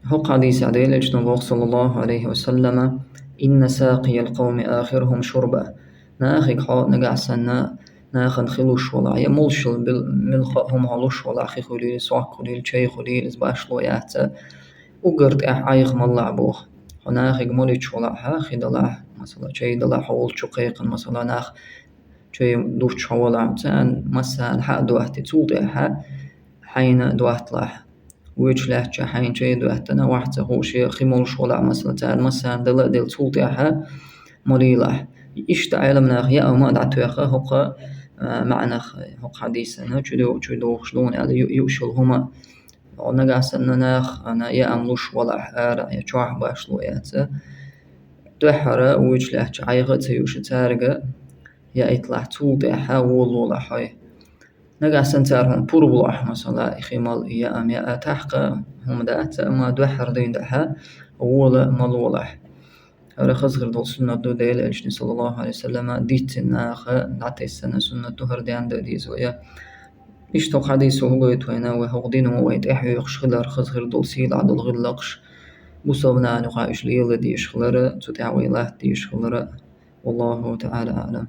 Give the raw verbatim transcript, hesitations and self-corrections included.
ХӀокху хьадисехь Делан Элчано боху, саллаллаху Ӏалайхи ва саллама: «Инна сакъиял къавми ахирухум шурба». Нахиг хьо нагахь санна, нахана хи луш валахь, я молуш йолу бил-, муьлхха а хӀума хьо луш валахь, хи хуьлийла, сохк хуьлийла, чай хуьлийла, иза башхало яц, уггар тӀехь Ӏайха маллахь боху. Хьо нахиг молуьйтуш валахь, хи далахь, масала, чай далахь, хьо волчу кхайкхина, масала, нах чай дуттуш хьо валахь, царна массарна хьа а доттий, цул тӀаьхьа хьайна а дотталахь. Вуьйцуш лаьттачохь хьайна чай доьттина, вахь ца хууш, я хи молуш валахь, масала, царна массарна дала а делла, цул тӀаьхьа молийлахь. Иштта Ӏеламнаха яа хӀума а дӀатоьхна хӀокху, а, маьӀнах, хӀокху хьадисана, чу ду-, чу дохуш дуна аьлла, ю-, юуш йолу хӀума. Нагахь санна нахана яа хӀума луш валахь ара, я чохь башхало яц, дуьххьара вуьйцуш лаьттачу Ӏайха а ца юуш, цаьрга яийталахь, цул тӀаьхьа волалахь хьо. Нагахь санна цара хьуна пурба лахь, масала, и хи мала, и яа хӀума яа, тӀаккха хӀума дац, амма дуьххьара дийнахь вола малалахь. ХӀара хаза хир долу суннат ду, Делан Элчано, саллаллаху Ӏалайхи ва саллама, дийцина наха дӀатесна суннат ду, хӀара денда а деза вай. Иштта хӀокху хьадисо хӀун гойту вайна, вай хӀокху дино вай тӀаьхьоьхуш хилар хаза хир долу, сийлахь долу гӀиллакхаш, бусалба нахана юкъахь уьш леладан дезаш хилар, цу тӀехь вай латта дезаш хилар. Валлаху таӀала аӀлам.